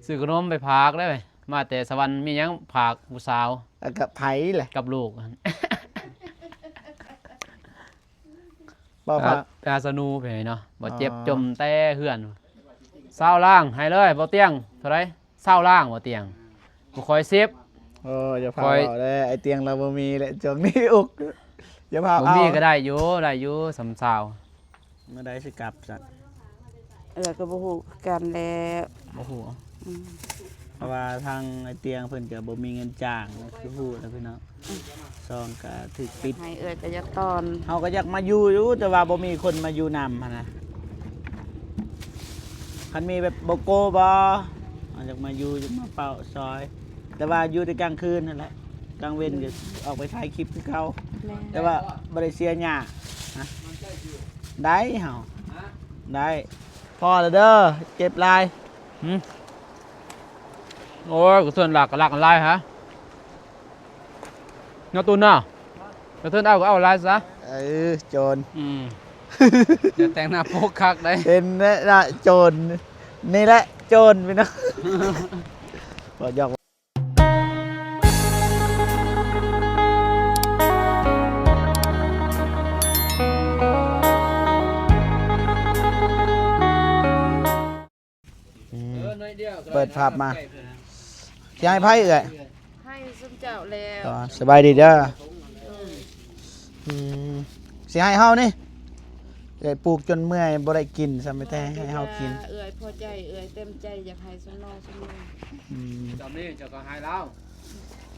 ຊື້ຂະໜົມໄປຝາກໄດ້ ມາແຕ່ສະຫວັນ ມີຫຍັງຝາກຜູ້ສາວ ແລ້ວກໍໃຜແຫຼະ ກັບລູກ ເວົ້າ ໄປຫາ ໄປຫາສະໜູໄປເນາະ ບໍ່ເຈັບ ອໍ ຈົ່ມແຕ່ເຮືອນ ຊາວລ້ານໃຫ້ເລີຍ ບໍ່ຕຽງ ເທົ່າໃດ ຊາວລ້ານ ບໍ່ຕຽງ ບໍ່ຄ່ອຍສິບ ໂອ້ ຢ່າພາ ຂ້ອຍ ເວົ້າເດີ ໄອ້ຕຽງລາວບໍ່ມີແຫຼະ ຊ່ວງນີ້ອຸກ ຢ່າພາ ບໍ່ມີ ເອົາ ກໍໄດ້ຢູ່ ໄດ້ຢູ່ ສ່ຳຊາວ ມື້ໃດຊິກັບຊັ້ນ? ເອື້ອຍກໍບໍ່ຮູ້ຄືກັນແຫຼະ ບໍ່ຮູ້ ອືມ ເພາະວ່າທາງໄອ້ຕຽງເພິ່ນກໍບໍ່ມີເງິນຈ້າງ ຄືຮູ້ແລ້ວພີ່ນ້ອງ ອືມ ຊ່ອງກໍຖືກປິດ ໃຫ້ເອື້ອຍກໍຢາກຕ້ອນ ເຮົາກໍຢາກມາຢູ່ຢູ່ ແຕ່ວ່າບໍ່ມີຄົນມາຢູ່ນຳຫັ້ນນະ ຄັນມີແບບບໍ່ໂກບໍ່ ເຮົາຢາກມາຢູ່ ຢາກມາເຝົ້າຊ່ອຍ ແຕ່ວ່າຢູ່ແຕ່ກາງຄືນຫັ້ນແຫຼະ ກາງເວັນກໍອອກໄປຖ່າຍຄລິບຄືເກົ່າ ແມ່ນ ແຕ່ວ່າບໍ່ໄດ້ເສຍຫຍ້າ ນະ ໄດ້ເຮົາ ໄດ້ ພໍແລ້ວເດີ ເກັບຫຼາຍ ຫື ໂອ້ຍ ກະເທີນລັກ ກະລັກຫຼາຍຫະ ເນາະ ຕູນເນາະ ກະເທີນເອົາ ກະເອົາຫຼາຍຊະ ເອີ ໂຈນ ອືມ ຢ່າແຕ່ງໜ້າປົກຄັກໄດ໋ ເຫັນແລ້ວລະ ໂຈນ ນີ້ແຫຼະ ໂຈນ ພີ່ນ້ອງ ບໍ່ຢອກ ອືມ ເອີ ໜ້ອຍດຽວກໍ ເປີດພາບມາ ໄດ້ ຊິໃຫ້ໃຜເອື້ອຍ? ໃຫ້ຊຸມເຈົ້າແລ້ວ ອໍ ສະບາຍດີເດີ ອືມ ອືມ ຊິໃຫ້ເຮົານີ້ ເອື້ອຍປູກຈົນເມື່ອຍບໍ່ໄດ້ກິນຊ້ຳ ມີແຕ່ໃຫ້ເຮົາກິນ ເອື້ອຍພໍໃຈ ເອື້ອຍເຕັມໃຈ ຢາກໃຫ້ຊຸມນ້ອງຊຸມນີ້ ອືມ ເຈົ້ານີ້ເຈົ້າກໍໃຫ້ລາວ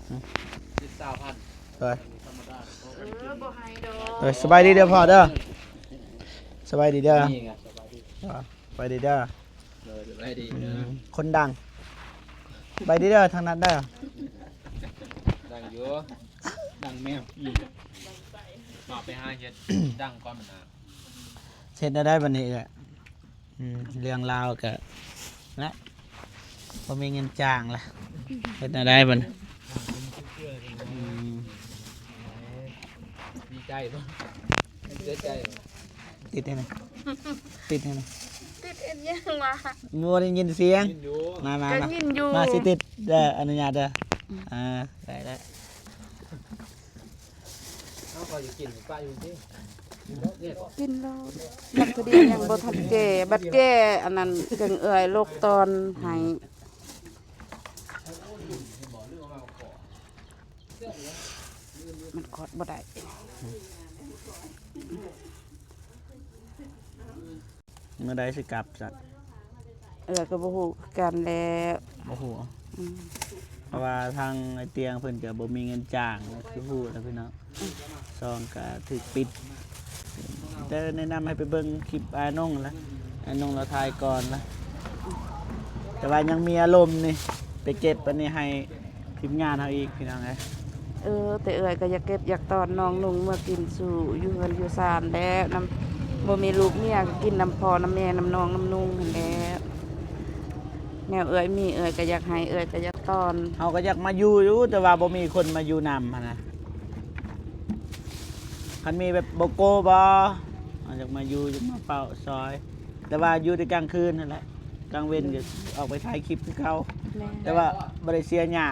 ອືມ ສິບ ຊາວພັນ ເອີຍ ທຳມະດາ ເອີ ບໍ່ໃຫ້ດອກ ເອີຍ ສະບາຍດີເດີພໍ່ເດີ ສະບາຍດີເດີ ນີ້ໄງ ສະບາຍດີເດີ ເອີຍ ສະບາຍດີເດີ ອືມ ຄົນດັງ ສະບາຍດີເດີ ທາງນັ້ນເດີ ດັງຢູ່ ດັງແມວ ອືມ ມາໄປຫາເຮັດ ດັງກ່ອນມັນນະ ເຮັດແນວໃດບັດນີ້ເອື້ອຍ? ອືມ ເລື່ອງລາວກະ ນະ ບໍ່ມີເງິນຈ້າງລະ ເຮັດແນວໃດບັດນີ້? ອືມ ດີໃຈບໍ່? ເສຍໃຈບໍ່? ຕິດໃຫ້ໜ່ອຍ ຕິດໃຫ້ໜ່ອຍ ຕິດເຮັດຫຍັງວະ? ບໍ່ໄດ້ຍິນສຽງ ມາ ມາ ມາ ກໍຍິນຢູ່ ມາ ຊິຕິດເດີ ອະນຸຍາດເດີ ອືມ ອ່າ ໄດ້ ໄດ້. ເຮົາກໍຢາກກິນປະຢູ່ຕິ ກິນໂລດ ບັດພໍດີຍັງບໍ່ທັນແກ່ ບັດແກ່ອັນນັ້ນຈັ່ງເອື້ອຍໂລກຕອນໃຫ້ ມັນຂອດບໍ່ໄດ້. ມື້ໃດຊິກັບຊັ້ນ? ເອື້ອຍກໍບໍ່ຮູ້ຄືກັນແຫຼະ ບໍ່ຮູ້ ອືມ ເພາະວ່າທາງໄອ້ຕຽງເພິ່ນກໍບໍ່ມີເງິນຈ້າງ ຄືຮູ້ແລ້ວພີ່ນ້ອງ ອືມ ຊ່ອງກໍຖືກປິດ ແຕ່ແນະນຳໃຫ້ໄປເບິ່ງຄລິບອ້າຍນົງລະ ອ້າຍນົງລາວຖ່າຍກ່ອນລະ ແຕ່ວ່າຍັງມີອາລົມນີ້ ໄປເກັບອັນນີ້ໃຫ້ ທີມງານເຮົາອີກພີ່ນ້ອງເອີຍ ເອີ ແຕ່ເອື້ອຍກໍຢາກເກັບຢາກຕ້ອນນ້ອງນຸ່ງເມືອກິນສູ່ຢູ່ເຮືອນຢູ່ຊານແຫຼະ ນຳ ບໍ່ມີລູກເມຍກໍກິນນຳພໍ່ນຳແມ່ນຳນ້ອງນຳນຸ່ງຫັ້ນແຫຼະ ແນວເອື້ອຍມີເອື້ອຍກໍຢາກໃຫ້ເອື້ອຍກໍຢາກຕ້ອນ ເຮົາກໍຢາກມາຢູ່ຢູ່ ແຕ່ວ່າບໍ່ມີຄົນມາຢູ່ນຳຫັ້ນນະ ຄັນມີແບບບໍ່ໂກບໍ່ ເຮົາຢາກມາຢູ່ ຢາກມາເຝົ້າຊ່ອຍ ແຕ່ວ່າຢູ່ແຕ່ກາງຄືນຫັ້ນແຫຼະ ກາງເວັນກໍອອກໄປຖ່າຍຄລິບຄືເກົ່າ ແມ່ນ ແຕ່ວ່າບໍ່ໄດ້ເສຍຫຍ້າ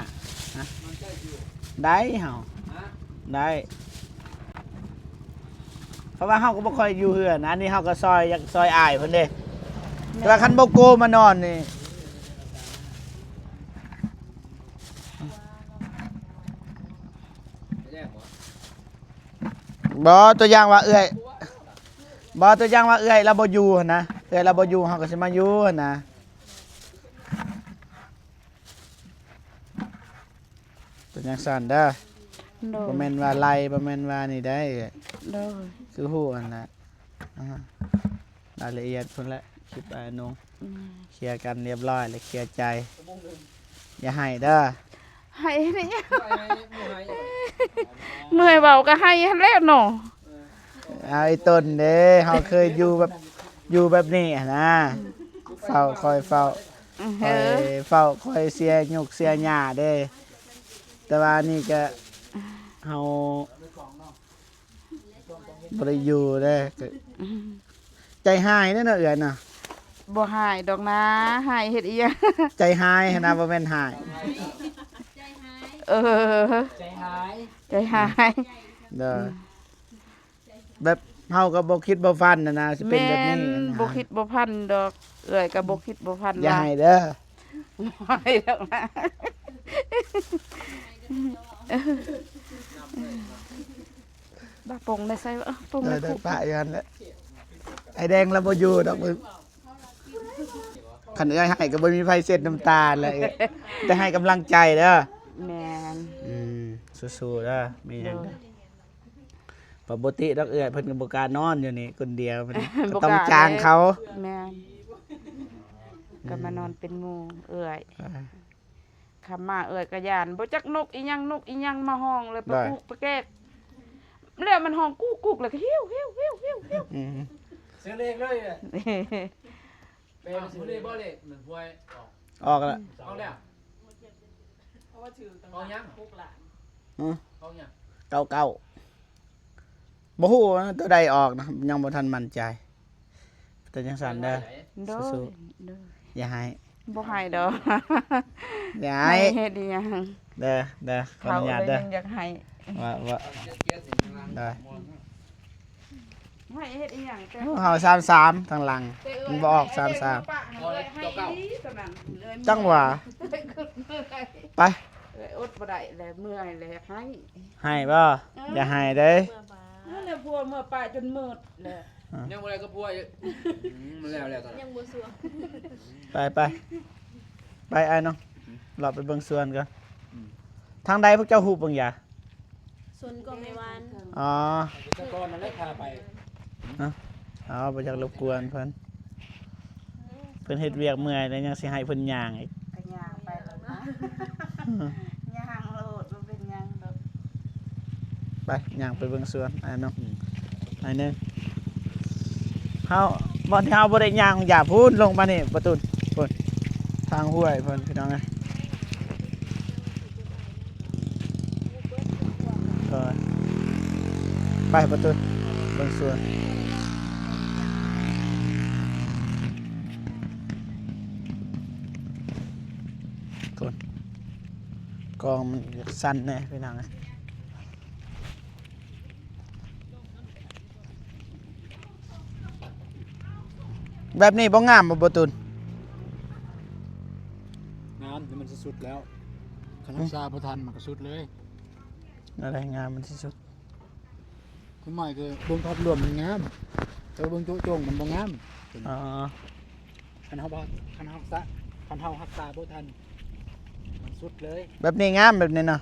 ນະ ໄດ້ເຮົາ ໄດ້ ເພາະວ່າເຮົາກໍບໍ່ຄ່ອຍຢູ່ເຮືອນ ອັນນີ້ເຮົາກໍຊ່ອຍ ຢາກຊ່ອຍອ້າຍເພິ່ນເດ້ ແມ່ນ ແຕ່ວ່າຄັນບໍ່ໂກມານອນນີ້ ບໍ່ ຕົວຢ່າງວ່າເອື້ອຍ ບໍ່ ຕົວຢ່າງວ່າເອື້ອຍລາວບໍ່ຢູ່ຫັ້ນນະ ເອື້ອຍລາວບໍ່ຢູ່ ເຮົາກໍຊິມາຢູ່ຫັ້ນນະ ເປັນຈັ່ງຊັ້ນເດີ ໂດຍ ບໍ່ແມ່ນວ່າໄລ່ ບໍ່ແມ່ນວ່ານີ້ໄດ້ ໂດຍ ຄືຮູ້ຫັ້ນລະ ອ່າ ລາຍລະອຽດພຸ້ນແຫຼະ ຄລິບອ້າຍນົງ ອືມ ເຄລຍກັນລຽບຮ້ອຍແລ້ວ ເຄລຍໃຈ ຢ່າໄຫ້ເດີ ໄຫ້ນີ້ ເມື່ອຍເວົ້າກໍໄຫ້ຫັ້ນແຫຼະເນາະ ເອົາໄອ້ຕົນເດ້ ເຮົາເຄີຍຢູ່ແບບ ຢູ່ແບບນີ້ຫັ້ນນະ ເຝົ້າ ຄອຍເຝົ້າ ເອີ ຄອຍເຝົ້າ ຄອຍເສຍຫຍຸກເສຍຫຍ້າເດ້ ແຕ່ວ່ານີ້ກະ ເຮົາ ບໍ່ໄດ້ຢູ່ເດ້ ອືມ ໃຈຮ້າຍເດ້ເນາະເອື້ອຍເນາະ ບໍ່ຮ້າຍດອກນາ. ຮ້າຍເຮັດອີ່ຫຍັງ? ໃຈຮ້າຍຫັ້ນນະ ບໍ່ແມ່ນຮ້າຍ. ເອີ ໃຈຮ້າຍ ໃຈຮ້າຍ. ເດີ ອືມ ແບບເຮົາກໍບໍ່ຄິດບໍ່ຝັນຫັ້ນນະ ຊິເປັນແບບນີ້. ແມ່ນ ບໍ່ຄິດບໍ່ຝັນດອກ. ເອື້ອຍກໍບໍ່ຄິດບໍ່ຝັນ. ຢ່າ ວ່າ ໃຫ້ເດີ. ບໍ່ໃຫ້ດອກນະ. ບາປົງໄດ້ໃສ່ ເອີ ປົງ ເອີ ໄດ້ ໄດ້ ຄຸ ປະຢູ່ຫັ້ນແຫຼະ. ໄອ້ແດງລາວບໍ່ຢູ່ດອກ. ຄັນເອື້ອຍໃຫ້ກໍບໍ່ມີໃຜເຊັດນ້ຳຕາແຫຼະ ແຕ່ໃຫ້ກຳລັງໃຈເດີ. ແມ່ນ. ອືມ ສູ້ໆເດີ ມີຫຍັງ ໂດຍ ປະປົກຕິດອກເອື້ອຍ ເພິ່ນກໍບໍ່ກ້ານອນຢູ່ນີ້ຄົນດຽວ ເພິ່ນກໍຕ້ອງຈ້າງເຂົາ. ແມ່ນ. ອືມ ກໍມານອນເປັນໝູ່ເອື້ອຍ. ອ່າ ຄ່ຳມາເອື້ອຍກໍຢ້ານ ບໍ່ຈັກນົກອີ່ຫຍັງ ນົກອີ່ຫຍັງມາຮ້ອງ ແລ້ວໄປ ໂດຍ ກຸກໄປແກກ ແລ້ວມັນຮ້ອງກຸກໆ ແລ້ວກໍຫິວໆໆໆ. ອືມ ຊື້ເລກເລີຍ. ແປໄປຊື້ເລກບໍ່? ເລກ ມັນຫວຍອອກ ອອກແລ້ວ ອອກແລ້ວ. ເພາະວ່າຖືກຕັ້ງ ອອກຫຍັງ? ຫົກລ້ານ. ຫື? ອອກຫຍັງ? ເກົ້າເກົ້າ. ບໍ່ຮູ້ວ່າຕົວໃດອອກນະ ຍັງບໍ່ທັນໝັ້ນໃຈ. ເປັນຈັ່ງຊັ້ນເດີ. ໂດຍ ສູ້ໆ ໂດຍ. ຢ່າຮ້າຍ. ບໍ່ຮ້າຍດອກ. ຢ່າຮ້າຍ. ເຮັດອີ່ຫຍັງ? ເດີ ເດີ ຂໍອະນຸຍາດເດີ. ເຂົາເລີຍຍັງຢາກໃຫ້ ວ່າ ວ່າ ເດີ. ໃຫ້ເຮັດອີ່ຫຍັງ? ແຕ່ ເຮົາສາມສາມທາງຫຼັງ ມັນບໍ່ອອກສາມສາມ. ຈັ່ງຫວະ. ໄປ ເອື້ອຍອົດບໍ່ໄດ້ແລ້ວ ເມື່ອຍແລ້ວ ຢາກໃຫ້. ໃຫ້ບໍ່? ເອີ ຢ່າໃຫ້ເດ້. ນັ້ນແຫຼະ ຜົວເມືອປະຈົນໝົດແລ້ວ. ອ່າ ຍັງບໍ່ໄດ້ກັບຜົວຢູ່. ອືມ ມັນແລ້ວ ແລ້ວຕອນນັ້ນ ຍັງບໍ່ຊວນ. ໄປ ໄປ ໄປ ອ້າຍນ້ອງ ອືມ ເລາະໄປເບິ່ງສວນກ່ອນ. ອືມ ທາງໃດພວກເຈົ້າຮູ້ເບິ່ງຢາ? ສວນກໍແມ່ຫວານ. ອໍ ແຕ່ກ່ອນນັ້ນແຫຼະພາໄປ. ຮະ? ອໍ ບໍ່ຢາກລົບກວນເພິ່ນ. ເພິ່ນເຮັດວຽກເມື່ອຍແລ້ວ ຍັງຊິໃຫ້ເພິ່ນຍ່າງອີກ. ກໍຍ່າງໄປໂລດນະ. ຍ່າງໂລດ ບໍ່ເປັນຫຍັງດອກ. ໄປ ຍ່າງໄປເບິ່ງສວນ ອ້າຍນ້ອງ. ອືມ ອ້າຍໜຶ່ງ ເຮົາ ບ່ອນທີ່ເຮົາບໍ່ໄດ້ຍ່າງຢາພຸ້ນ ລົງມານີ້ ປະຕູນ ພຸ້ນ ທາງຫ້ວຍພຸ້ນ ພີ່ນ້ອງເອີຍ. ເອີ ໄປປະຕູນ ເບິ່ງສວນ. ພຸ້ນ ກ້ອງມັນຢາກສັ່ນແດ່ ພີ່ນ້ອງເອີຍ. ແບບນີ້ບໍ່ງາມບໍ່ ບໍ່ຕູນ? ງາມ ແຕ່ມັນຊິສຸດແລ້ວ. ຄັນ ອືມ ຮັກສາບໍ່ທັນມັນກໍສຸດເລີຍ. ແນວໃດງາມມັນຊິສຸດ? ຄວາມໝາຍຄືເບິ່ງພາບລວມມັນງາມ ແຕ່ວ່າເບິ່ງໂຈະຈົງມັນບໍ່ງາມ. ອໍ ຄັນເຮົາບໍ່ ຄັນເຮົາສະ ຄັນເຮົາຮັກສາບໍ່ທັນ ມັນສຸດເລີຍ. ແບບນີ້ງາມ ແບບນີ້ເນາະ.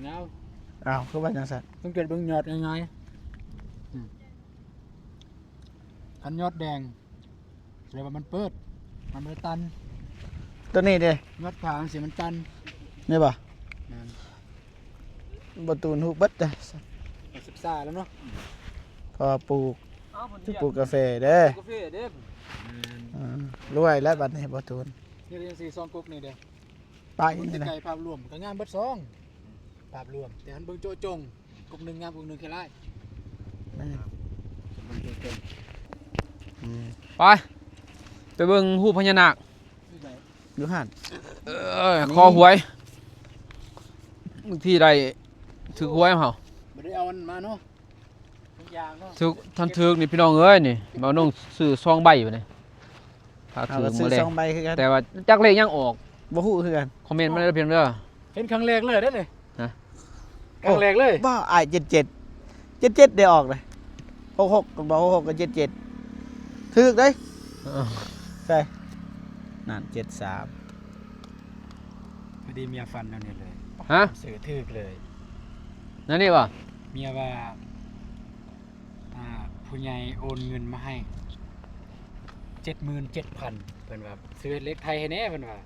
ງາມ. ອ້າວ ຄືວ່າຈັ່ງຊັ້ນ? ສັງເກດເບິ່ງຍອດງ່າຍໆ. ອືມ ຄັນຍອດແດງ ສະແດງວ່າມັນເປີດ ມັນບໍ່ໄດ້ຕັນ. ຕົວນີ້ເດ? ຍອດຂາວຈັ່ງຊີ້ມັນຕັນ. ນີ້ບໍ່? ແມ່ນ. ບໍ່ຕູນຮູ້ເບິດເດ້ ໄປສຶກສາແລ້ວເນາະ. ເພາະວ່າປູກ ເອົາ ເພິ່ນ ຊິປູກກາເຟເດ້. ປູກກາເຟເດ້. ແມ່ນ. ອ່າ ລວຍແລ້ວບັດນີ້ບໍ່ຕູນ. ນີ້ຈັ່ງຊີ້ ສອງກົກນີ້ເດ້ ໄປນີ້ນະ. ໃກ້ໆ ພາບລວມກໍງາມເບິດສອງ ພາບລວມ ແຕ່ຄັນເບິ່ງໂຈະຈົງ ກົກໜຶ່ງງາມ ກົກໜຶ່ງຂີ້ຮ້າຍ. ແມ່ນ. ເບິ່ງໂຈະຈົງ. ອືມ ໄປ ໄປເບິ່ງຮູບພະຍານາກ. ຢູ່ໃສ? ຢູ່ຫັ້ນ. ເອີ ນີ້ ຂໍຫວຍ ບາງທີໄດ້ຖືກຫວຍເຮົາ ບໍ່ໄດ້ເອົາອັນມາເນາະ. ຖືກ ທັນຖືກນີ້ພີ່ນ້ອງເອີຍ ນີ້ ບ່າວນົງຊື້ສອງໃບບາດນີ້. ຖ້າຖືກ ເຮົາກໍຊື້ ມື້ແລກ ສອງໃບຄືກັນ ແຕ່ວ່າຈັກເລກຫຍັງອອກ ບໍ່ຮູ້ຄືກັນ. ຄອມເມັນມາເດີພີ່ນ້ອງເດີ. ເຫັນຄັ້ງແລກເລີຍເດ້ນີ້. ຮະ? ຄັ້ງແລກເລີຍ. ໂອ້ ບໍ່ ອ້າຍ ເຈັດເຈັດ ເຈັດເຈັດ ໄດ້ອອກເດ້. ຫົກຫົກ ບໍ່ ຫົກຫົກ ກໍ ເຈັດເຈັດ ຖືກເດ້. ເອີ ໃຊ່ ນັ້ນ ເຈັດສາມ. ພໍດີເມຍຝັນແນວນີ້ເລີຍ. ຮະ? ຊື້ຖືກເລີຍ. ແນວນີ້ບໍ່? ເມຍວ່າ ອ່າ ຜູ້ໃຫຍ່ໂອນເງິນມາໃຫ້ ເຈັດໝື່ນເຈັດພັນ ເພິ່ນວ່າ ຊື້ເລກໄທໃຫ້ແດ່ ເພິ່ນວ່າ.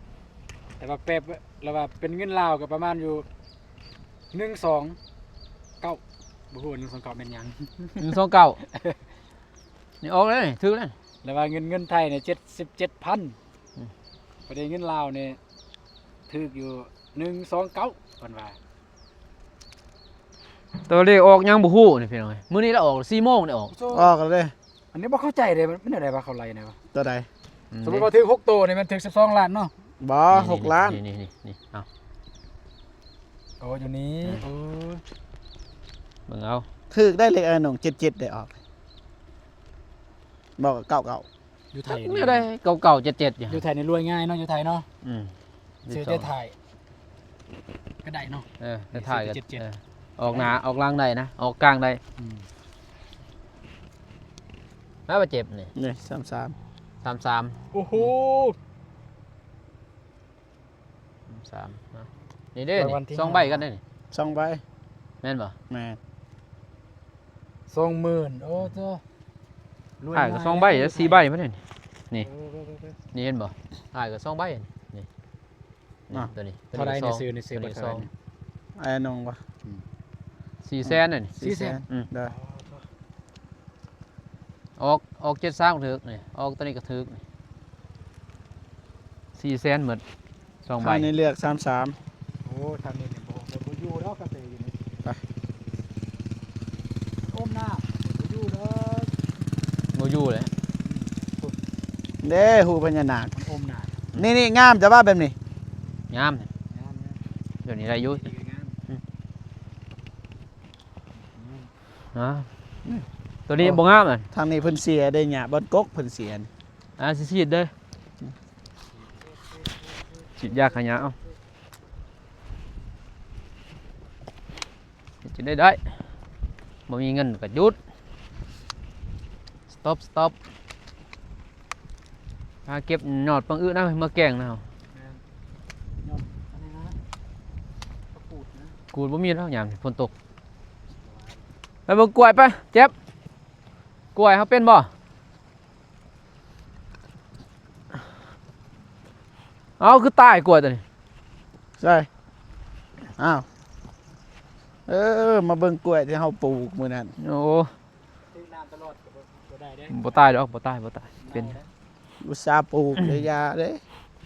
ແຕ່ວ່າແປ ລະວ່າເປັນເງິນລາວກໍປະມານຢູ່ ໜຶ່ງສອງເກົ້າ ບໍ່ຮູ້ວ່າ ໜຶ່ງສອງເກົ້າ ແມ່ນຫຍັງ. ໜຶ່ງສອງເກົ້າ ນີ້ອອກແລ້ວນີ້ ຖືກແລ້ວ. ລະວ່າເງິນ ເງິນໄທນີ້ ເຈັດສິບເຈັດພັນ. ອືມ ພໍດີເງິນລາວນີ້ຖືກຢູ່ ໜຶ່ງສອງເກົ້າ ເພິ່ນວ່າ. ຕົວເລກອອກຍັງບໍ່ຮູ້ນີ້ພີ່ນ້ອງເອີຍ. ມື້ນີ້ລະອອກ ສີ່ໂມງນີ້ອອກ. ອອກແລ້ວເດ້. ອັນນີ້ບໍ່ເຂົ້າໃຈເດ້ ມັນແນວໃດວະ ເຂົາໄລ່ແນວໃດວະ? ຕົວໃດ? ອືມ ສົມມຸດວ່າຖືກຫົກໂຕນີ້ແມ່ນຖືກສິບສອງລ້ານເນາະ. ບໍ່ ນີ້ ຫົກລ້ານ ນີ້ ນີ້ ນີ້ ນີ້ ເອົາ ໂອ້ ຢູ່ນີ້ ເອີ ໂອ້ຍ ເບິ່ງເອົາ ຖືກໄດ້ເລກ ເອີ ໜຶ່ງເຈັດເຈັດໄດ້ອອກ ບໍ່ ເກົ້າເກົ້າ ຢູ່ໄທ ແນວໃດ ເກົ້າເກົ້າເຈັດເຈັດ ຢູ່ ຢູ່ໄທນີ້ລວຍງ່າຍເນາະ ຢູ່ໄທເນາະ. ອືມ ຊື້ແຕ່ທ້າຍກໍໄດ້ເນາະ. ເອີ ແຕ່ທ້າຍກໍ ເອີ ອອກໜ້າອອກຫຼັງໄດ້ນະ ອອກກາງໄດ້. ອືມ ແລ້ວວ່າເຈັບນີ້ ນີ້ ສາມສາມ ສາມສາມ ໂອ້ໂຫ ສາມ ນີ້ເດ້ ສອງໃບກັນເດ້ນີ້ ສອງໃບ ແມ່ນບໍ່? ແມ່ນ ສອງໝື່ນ ໂອ້ໂຕ ອ້າຍກໍສອງໃບ ສີ່ໃບພຸ້ນນີ້ ນີ້ ເອີ ນີ້ເຫັນບໍ່? ອ້າຍກໍສອງໃບ ນີ້ ນີ້ ເນາະ ໂຕນີ້ ເທົ່າໃດນີ້? ຊື້ນີ້ຊື້ໄປເທົ່າໃດ? ອ້າຍນ້ອງບໍ່? ອືມ ສີ່ແສນນີ້ ສີ່ແສນ ອືມ ໄດ້ ອໍ ອອກ ອອກເຈັດສາມກໍຖືກນີ້ ອອກໂຕນີ້ກໍຖືກນີ້ ສີ່ແສນໝົດ ສອງໃບ ທາງນີ້ເລືອກສາມສາມ. ໂອ້ ທາງນີ້ນີ້ບໍ່ ບໍ່ ບໍ່ຢູ່ແລ້ວກາເຟຢູ່ນີ້ ໄປ ໂອມນ້ຳ ບໍ່ຢູ່ເດີ ບໍ່ຢູ່ແຫຼະ ເດ້ ຮູພະຍານາກ ມັນໂອມນ້ຳ ນີ້ ນີ້ງາມ ຈະວ່າແບບນີ້ ງາມ ງາມ ງາມ ດຽວນີ້ໄດ້ຢູ່ ນີ້ກໍງາມ ອືມ ອ່າ ໂຕນີ້ບໍ່ງາມ ທາງນີ້ເພິ່ນເສຍເດ້ຫຍ້າ ບ່ອນກົກເພິ່ນເສຍ ອ່າ ຊິສີດເດີ ສີດຢາຂ້າຫຍ້າ ເອົາ ເຮັດຈັ່ງໃດໄດ້ ບໍ່ມີເງິນກໍຢຸດ ສະຕັອບ ສະຕັອບ ຫາເກັບຍອດປັງອຶນະ ເມືອແກງນະ ແມ່ນ ຍອດອັນນີ້ນະ ຜັກກູດນະ ກູດບໍ່ມີແລ້ວຍາມຝົນຕົກ. ໄປເບິ່ງກ້ວຍໄປ ເຈັບ ກ້ວຍເຮົາເປັນບໍ່? ເອົາ ຄືຕາຍກ້ວຍໂຕນີ້ ໃສ່ ອ້າວ ເອີ ມາເບິ່ງກ້ວຍທີ່ເຮົາປູກມື້ນັ້ນ ໂອ້ ຖືກນ້ຳຕະຫຼອດກໍບໍ່ ບໍ່ໄດ້ເດ້ ບໍ່ຕາຍດອກ ບໍ່ຕາຍ ບໍ່ຕາຍ ເປັນ ອຸດສ່າປູກເດ້ ຢ່າເດ້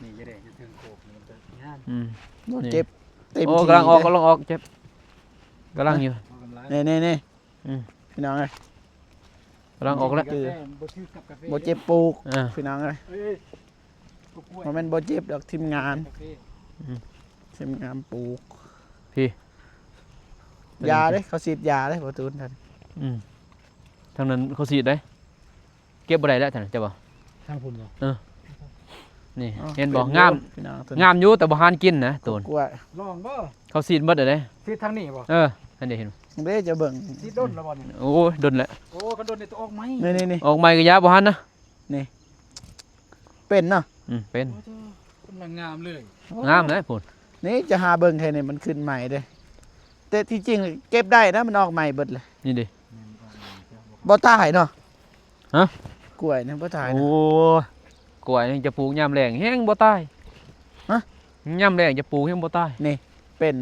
ນີ້ຈະໄດ້ຢູ່ເທິງໂຄກນີ້ມັນກໍງາມ ອືມ ບໍ່ເຈັບ ເຕັມ ໂອ້ ທີ່ ກຳລັງອອກ ເດ້ ກຳລັງອອກ ເຈັບ ກຳລັງຢູ່ ນີ້ໆໆ ອືມ ພີ່ນ້ອງເອີຍ ກຳລັງອອກແລ້ວ ບໍ່ຖືກກັບກາເຟ ບໍ່ເຈັບປູກ ເອີ ພີ່ນ້ອງເອີຍ ເອີຍ ບໍ່ແມ່ນບໍ່ເຈັບດອກ ທີມງານ ກາເຟ ອືມ ທີມງານປູກ ພີ້ ຢາເດ້ ເຂົາສີດຢາເດ້ ບໍ່ຕູນ ອືມ ທາງນັ້ນເຂົາສີດເດ້. ເກັບບໍ່ໄດ້ແລ້ວ ທ່ານເຈົ້າບໍ່ ທາງພຸ້ນບໍ່? ເອີ ນີ້ ເອີ ເຫັນບໍ່? ງາມ ງາມຢູ່ ແຕ່ບໍ່ຫານກິນນະ ໂຕນ ກ້ວຍ ລອງບໍ່? ເຂົາສີດໝົດແລ້ວເດ້ ສີດທາງນີ້ບໍ່? ເອີ ຫັ້ນເດ້ ເຫັນ ເດ້ ຈະເບິ່ງ ສີດດົນແລ້ວບໍ່ນີ້? ໂອ້ຍ ດົນແລ້ວ ໂອ້ ຄັນດົນນີ້ຕ້ອງອອກໃໝ່ ນີ້ໆໆ ອອກໃໝ່ກໍຢ່າ ບໍ່ຫານນະ ນີ້ ເປັນເນາະ ອືມ ເປັນ ໂອ້ໂຫ ກຳລັງງາມເລີຍ ງາມເລີຍພຸ້ນ ນີ້ຈະຫາເບິ່ງແຄ່ນີ້ ມັນຂຶ້ນໃໝ່ເດ້ ແຕ່ທີ່ຈິງເກັບໄດ້ນະ ມັນອອກໃໝ່ເບິດເລີຍ ນີ້ເດ້ ບໍ່ຕາຍເນາະ ຮະ ກ້ວຍນີ້ບໍ່ຕາຍນະ ໂອ້ ກ້ວຍນີ້ຈະປູກຍາມແລ້ງແຮງບໍ່ຕາຍ ຮະ ຍາມແລ້ງຈະປູກແຮງບໍ່ຕາຍ ນີ້ເປັນ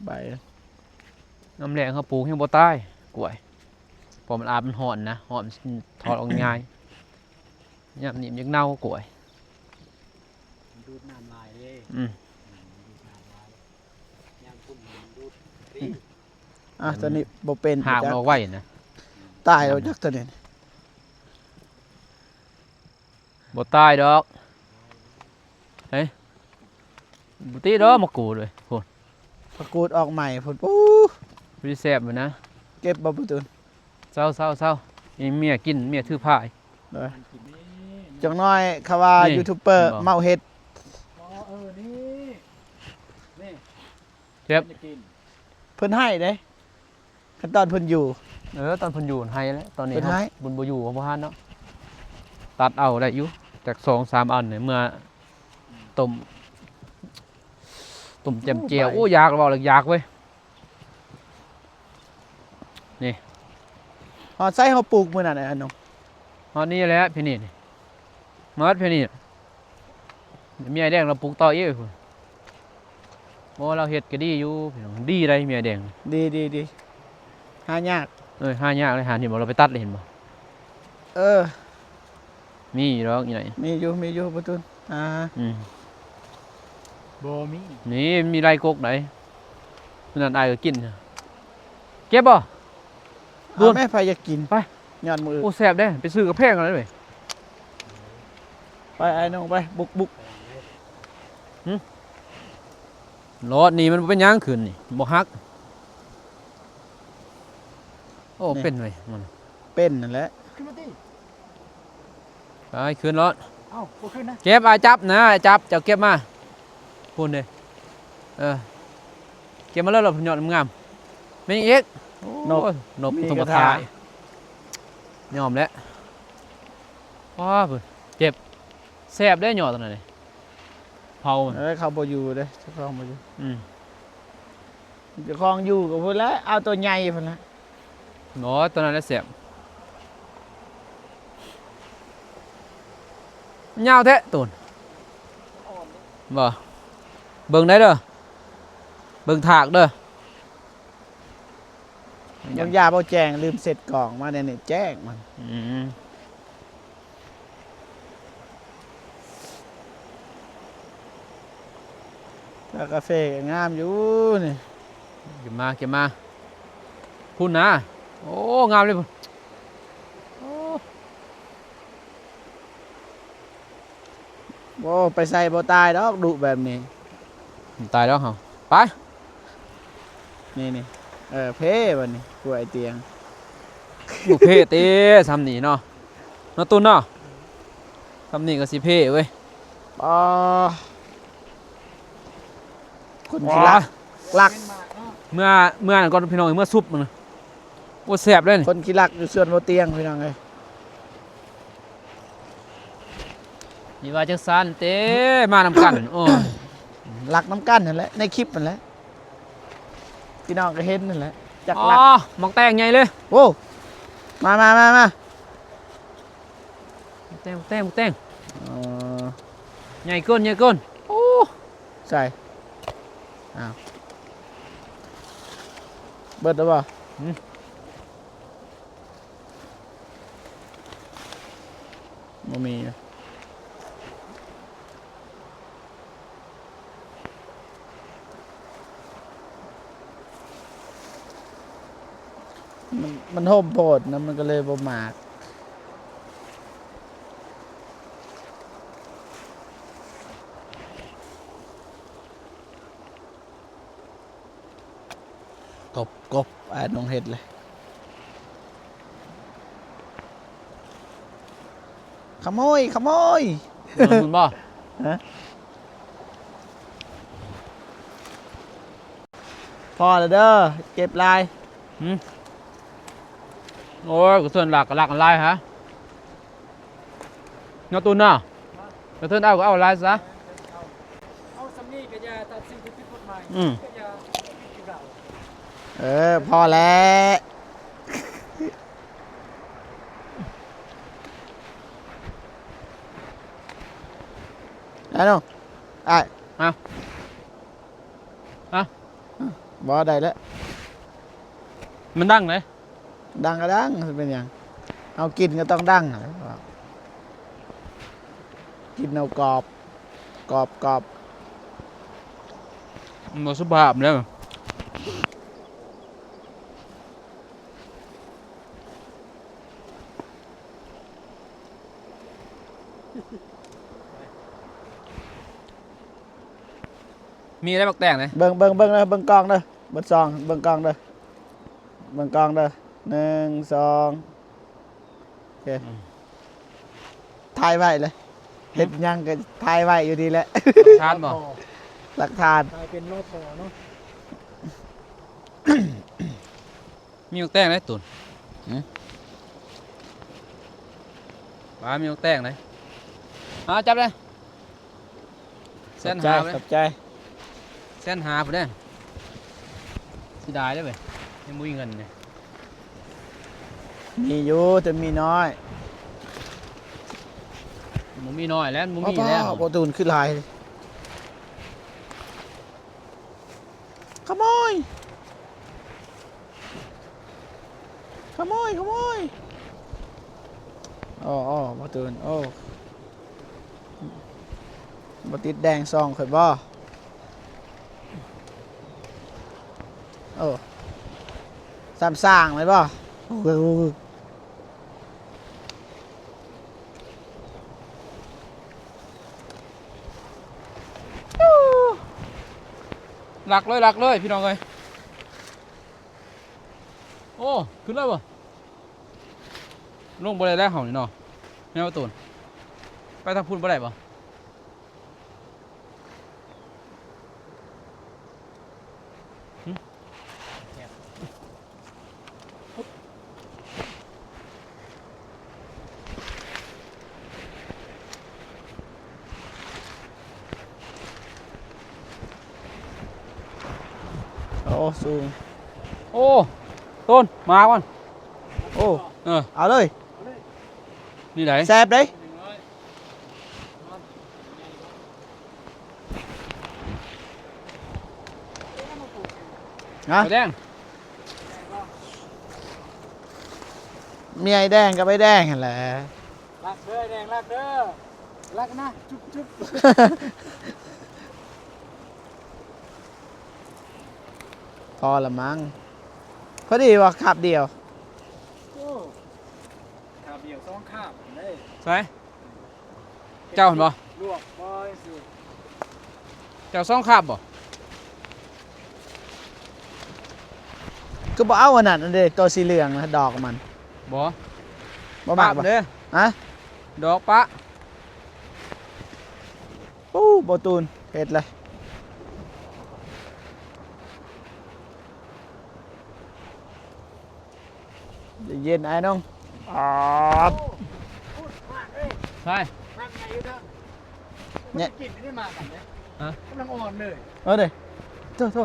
ໃບ ຍາມແລ້ງເຮົາປູກແຮງບໍ່ຕາຍ ກ້ວຍ ເພາະມັນອາດ ມັນຮ້ອນນະ ຮ້ອນ ຖອດອອກງ່າຍ ຍາມນີ້ມັນຢາກເນົ່າກ້ວຍ ມັນດູດນ້ຳຫຼາຍເດ້ ອືມ ອືມ ມັນດູດນ້ຳຫຼາຍ ຍາມຝົນມັນດູດ ອືມ ອ່າ ໂຕນີ້ບໍ່ເປັນ ຫາກມັນອອກໄວນະ ຕາຍແລ້ວຈັກໂຕນີ້ ບໍ່ຕາຍດອກ ເອີຍ ບໍ່ຕິດດອກໝາກກູດເວີຍ ພຸ້ນ ຜັກກູດອອກໃໝ່ພຸ້ນ ປູ ຄືຊິແຊບຢູ່ນະ ເກັບບໍ່ ປະຕູນ ເຊົາໆໆ ອີເມຍກິນ ເມຍຖືພາຍ ເອີ ຈັກໜ້ອຍເຂົາວ່າ ນີ້ ຢູທູບເບີ ເຫັນບໍ່ ເມົາເຫັດ ອໍ ເອີ ນີ້ ນີ້ ເຈັບ ເພິ່ນໃຫ້ເດ້ ຄັນຕອນເພິ່ນຢູ່ ເອີ ຕອນເພິ່ນຢູ່ໃຫ້ແຫຼະ ຕອນນີ້ເພິ່ນໃຫ້ ເຮົາ ບຸນບໍ່ຢູ່ ເຮົາບໍ່ຫານເນາະ ຕັດເອົາໄດ້ຢູ່ ຈັກສອງສາມອັນນີ້ ເມື່ອຕົ້ມ ຕົ້ມແຈ່ມແຈ່ວ ໂອ້ ຢາກ ເວົ້າແລ້ວຢາກເວີຍ ນີ້ ຮອດໃສເຮົາປູກມື້ນັ້ນ ອັນນອງ ຮອດນີ້ແຫຼະ ພີ້ນີ້ ມາຮອດພີ້ນີ້ ເມຍແດງລາວປູກຕໍ່ອີກພຸ້ນ ໂອ້ ລາວເຮັດກໍດີຢູ່ພີ່ນ້ອງ ດີໄດ໋ເມຍແດງ ດີໆ ຫາຍາກ ເອີ ຫາຍາກເລີຍ ຫາເຫັນບໍ່ ລາວໄປຕັດເລີຍເຫັນບໍ່ ເອີ ມີຢູ່ດອກຢູ່ໃນ ມີຢູ່ ມີຢູ່ ປະຕູນ ອ່າ ອືມ ບໍ່ມີ ນີ້ ມີຫຼາຍກົກໃດ໋ ມື້ນັ້ນອ້າຍກໍກິນ ເກັບບໍ່? ເອົາແມ່ ໃຜຢາກກິນ ໄປ ຍອດມື້ອື່ນ ໂອ້ ແຊບເດ້ ໄປຊື້ກໍແພງແລ້ວເວີຍ ໄປອ້າຍນ້ອງໄປ ບຸກໆ. ຫຶ? ລອດນີ້ມັນບໍ່ເປັນຫຍັງ ຂຶ້ນນີ້ບໍ່ຫັກ. ໂອ້ ນີ້ ເປັນເວີຍມັນ ເປັນນັ້ນແຫຼະ. ຂຶ້ນມາຕິ ໄປ ຂຶ້ນລອດ. ເອົ້າ ບໍ່ຂຶ້ນນະ ເກັບ ອ້າຍຈັບນະ ອ້າຍຈັບ ເຈົ້າເກັບມາ. ພຸ້ນເດ້ ເອີ ເກັບມາເລີຍ ລອດຍອດງາມໆ. ແມ່ນຫຍັງອີກ? ໂອ້ ນົກ ນົກ ມີ ຕົງກະທາ ກະທາ ຍອມແລ້ວ. ວ້າ ເພິ່ນເຈັບ ແຊບເດ້ ຍອດຕົວນັ້ນເດ້ ເຜົາມັນ. ເອີ ເຂົາບໍ່ຢູ່ເດ້ ເຈົ້າຂອງບໍ່ຢູ່. ອືມ ເຈົ້າຂອງຢູ່ກໍພຸ້ນແຫຼະ ເອົາຕົວໃຫຍ່ພຸ້ນແຫຼະ. ບໍ່ ຕົວນັ້ນແຫຼະແຊບ. ຍາວແທ້ໂຕນ ບໍ່ ເບິ່ງໄດ້ເດີ ເບິ່ງຖາກເດີ. ເບິ່ງຢາບໍ່ແຈ້ງ ລືມເຊັດກ້ອງມາແນວນີ້ ແຈ້ງມັນ. ອືມ ແລ້ວກາເຟກໍງາມຢູ່ນີ້. ເກັບມາ ເກັບມາ ພຸ້ນນະ. ໂອ້ ງາມເລີຍພຸ້ນ. ໂອ້ ໂອ້ ໄປໃສບໍ່ຕາຍດອກ ດຸແບບນີ້ ຕາຍດອກເຮົາ. ໄປ ນີ້ໆ ເອີ ເພບັດນີ້ ກວຍຕຽງ ບໍ່ເພເຕ ຊ່ຳນີ້ເນາະ ເນາະຕຸນເນາະ. ຊ່ຳນີ້ກໍຊິເພເວີຍ. ອໍ ຄົນຂີ້ລັກ ລັກ ເມື່ອ ເມື່ອນັ້ນກ່ອນພີ່ນ້ອງ ເມື່ອຊຸບມັນນະ. ໂອ້ ແຊບເດ້ນີ້ ຄົນຂີ້ລັກຢູ່ສວນບໍ່ຕຽງ ພີ່ນ້ອງເອີຍ. ຢ່າວ່າຈັ່ງຊັ້ນເຕ ມານຳກັນ. ໂອ້ ລັກນຳກັນຫັ້ນແຫຼະ ໃນຄລິບຫັ້ນແຫຼະ ພີ່ນ້ອງກໍເຫັນຫັ້ນແຫຼະ ຈັກລັກ. ອໍ ໝາກແຕງໃຫຍ່ເລີຍ. ໂອ້ ມາໆໆໆ ໝາກແຕງ ໝາກແຕງ ໝາກແຕງ. ອໍ ໃຫຍ່ເກີນ ໃຫຍ່ເກີນ. ໂອ້ ໃສ່ ອ້າວ ເບິດແລ້ວບໍ່? ຫື? ບໍ່ມີ. ມັນ ມັນໂຮມໂພດນະ ມັນກໍເລີຍບໍ່ໝາກ. ກົບ ກົບ ອ້າຍນ້ອງເຮັດເລີຍ. ຂະໂມຍ ຂະໂມຍ. ເອີ ມັນບໍ່? ຮະ? ພໍແລ້ວເດີ ເກັບຫຼາຍ. ຫື? ໂອ້ຍ ກະເທີນຫຼັກ ກະຫຼັກຫຼາຍຫະ. ເນາະ ຕູນເນາະ ກະເທີນເອົາກໍເອົາຫຼາຍຊະ. ເອົາສ່ຳນີ້ກໍຢ່າຕັດສິ່ງທີ່ຜິດກົດໝາຍ. ອືມ ກໍຢ່າ ເອີ ພໍແລ້ວ. ໄດ້ເນາະ ອ້າຍ. ເອົາ ເອົາ ບໍ່ ໄດ້ແລ້ວ ມັນດັງເດ້. ດັງກໍດັງ ຊິເປັນຫຍັງ ເຮົາກິນກໍຕ້ອງດັງຫັ້ນແຫຼະ ກິນເອົາກອບ ກອບ ກອບ. ມັນບໍ່ສຸພາບເດ້. ມີໄດ້ໝາກແຕງເດ້. ເບິ່ງ ເບິ່ງ ເບິ່ງເດີ ເບິ່ງກ້ອງເດີ ເບິ່ງສອງ ເບິ່ງກ້ອງເດີ ເບິ່ງກ້ອງເດີ ໜຶ່ງ ສອງ ໂອເຄ ອືມ ຖ່າຍໄວ້ເລີຍ. ຫຶ? ເຮັດຫຍັງກໍຖ່າຍໄວ້ຢູ່ນີ້ແຫຼະ ຫຼັກຖານບໍ່? ຫຼັກຖານ ກາຍເປັນລໍພໍເນາະ. ມີໝາກແຕງໄດ໋ ຕູນ. ຫຶ? ປາ ມີໝາກແຕງໄດ໋. ເອົາ ຈັບເດ້. ແສນຫ້າ ຂອບໃຈ ເດ້ ຂອບໃຈ ແສນຫ້າພຸ້ນເດ້. ເສຍດາຍເດ້ເວີຍ ຍັງບໍ່ມີເງິນເດ້. ມີຢູ່ ແຕ່ມີນ້ອຍ. ບໍ່ມີນ້ອຍແລ້ວ ບໍ່ມີແລ້ວ. ອໍ ບໍ່ຕູນ ຄືຫຼາຍ. ຂະໂມຍ ຂະໂມຍ ຂະໂມຍ. ໂອ້ ໂອ້ ບໍ່ຕື່ນ ໂອ້ ບໍ່ຕິດແດງສ່ອງຂ້ອຍບໍ່? ໂອ້ ຊ້ຳສ້າງແມ່ນບໍ່? ໂອ້ ໂອ້ ໂອ້. ຫຼັກເລີຍ ຫຼັກເລີຍ ພີ່ນ້ອງເອີຍ. ໂອ້ ຂຶ້ນແລ້ວບໍ່? ລົງບໍ່ໄດ້ແລ້ວເຮົານີ້ເນາະ ແມ່ປະຕູນ. ໄປທາງພຸ້ນບໍ່ໄດ້ບໍ່? ຫຶ? ໂອ້ ສູງ. ໂອ້ ໂຕນ ມາກ່ອນ. ໂອ້ ເອີ ເອົາເລີຍ. ນີ້ໃດ ແຊບເດ້. ຮະ ໃບແດງ ມີໄອ້ແດງກັບໄອ້ແດງຫັ້ນແຫຼະ. ລັກເດີ ໄອ້ແດງ ລັກເດີ ລັກນະ ຈຸບໆ. ພໍລະມັງ ພໍດີວ່າຄາບດຽວ. ໂອ້ ຄາບດຽວ ສອງຄາບເລີຍ. ໃສ? ເຈົ້າຫັ້ນບໍ່? ລວກບໍ່? ເຈົ້າສອງຄາບບໍ່? ຄືບໍ່ເອົາອັນນັ້ນເດ້ ໂຕສີເຫຼືອງນະ ດອກມັນ. ບໍ່ ບໍ່ມັກບໍ່? ເດ້ ຮະ? ດອກປະ. ໂອ້ ບໍ່ຕູນ ເຮັດເລີຍ. ເຢັນໆ ອ້າຍນ້ອງ. ອາ ໂອ້ ໝາກເອີຍ ໃຊ່ ໝາກໃຫຍ່ຢູ່ເດີ. ເນຍ ມັນກິນໄດ້ໝາກກັນເດ້. ຮະ? ກຳລັງອ່ອນເລີຍ. ເອີເດ້ ໂທ ໂທ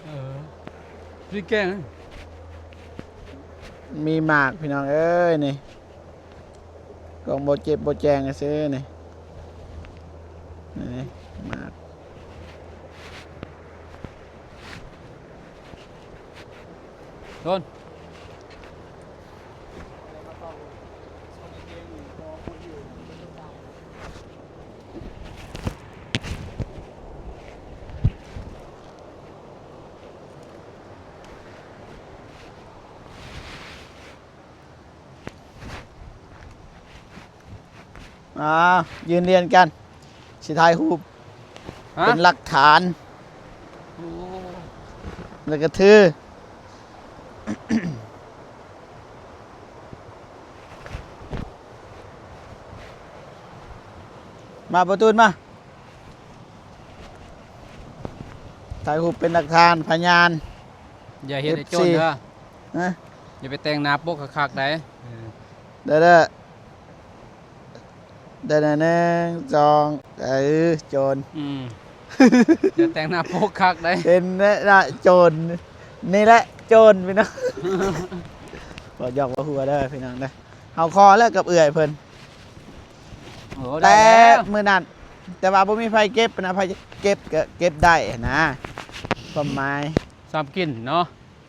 ເອີ ຊິແກງ. ມີໝາກ ພີ່ນ້ອງເອີຍ ນີ້ ກ້ອງບໍ່ເຈັບບໍ່ແຈ້ງຊື່ນີ້ ນີ້ໝາກ. ໂດນ ອ່າ ຢືນລຽນກັນ ຊິຖ່າຍຮູບ ຮະ ເປັນຫຼັກຖານ. ໂອ້ ແລ້ວກໍຖື ມາ ປະຕູນມາ. ຖ່າຍຮູບເປັນຫຼັກຖານພະຍານ. ຢ່າເຮັດໃຫ້ໂຈນເດີ. ເອັຟຊີ ຮະ? ຢ່າໄປແຕ່ງໜ້າປົກຄັກໆໃດ. ເອີ ເດີ ເດີ ເດີ ໜຶ່ງ ສອງ ເອີ ໂຈນ. ອືມ ຢ່າແຕ່ງໜ້າປົກຄັກໃດ. ເປັນແນວໂຈນ ນີ້ແຫຼະໂຈນພີ່ນ້ອງ. ບໍ່ຢອກບໍ່ຫົວເດີພີ່ນ້ອງເດີ. ເຮົາຂໍແລ້ວກັບເອື້ອຍເພິ່ນ. ໂອ້ ໄດ້ ແຕ່ ແລ້ວ ມື້ນັ້ນ ແຕ່ວ່າບໍ່ມີໃຜເກັບນະ ໃຜເກັບກໍເກັບໄດ້ນະ ຄວາມໝາຍ. ຊອມກິນເນາະ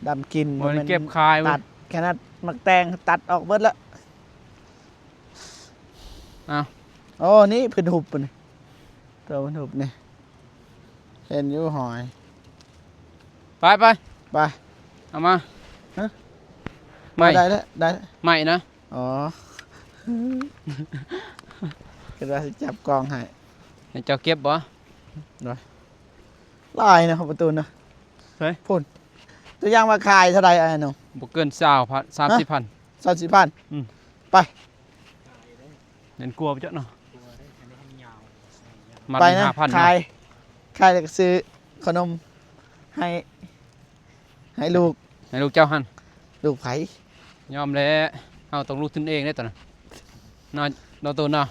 ດຳກິນ ບໍ່ໄດ້ເກັບຂາຍເວີ້ຍ. ຕັດ ຂະໜາດໝາກແຕງຕັດອອກເບິດແລ້ວ. ເອົ້າ ໂອ້ ນີ້ເພິ່ນຫຸບນີ້ ຕົວເພິ່ນຫຸບນີ້. ເຫັນຢູ່ຫອຍ. ໄປ ໄປ ໄປ ເອົາມາ. ຮະ? ໄມ້ ໄດ້ແລ້ວ ໄດ້ແລ້ວ ໄມ້ນະ. ອໍ ຄິດວ່າຊິຈັບກ້ອງໃຫ້. ໃຫ້ເຈົ້າເກັບບໍ່? ໂດຍ ຫຼາຍນະ ປະຕູນະ. ໃສ? ພຸ້ນ ຕົວຢ່າງວ່າຂາຍເທົ່າໃດ ອ້າຍນ້ອງ? ບໍ່ເກີນຊາວພັນ ສາມສິບພັນ. ຮະ? ສາມສິບພັນ. ອືມ ໄປ. ແມ່ນກົວໄປເຈາະເນາະ. ມັດ ໄປນະ ຫ້າພັນເນາະ. ຂາຍ ຂາຍແລ້ວກໍຊື້ຂະໜົມໃຫ້ ໃຫ້ລູກ ໃຫ້ລູກເຈົ້າຫັ້ນ. ລູກໃຜ? ຍອມແຫຼະ ເຮົາຕ້ອງລົງທຶນເອງເດ້ຕອນນັ້ນເນາະ ໂຕເນາະ.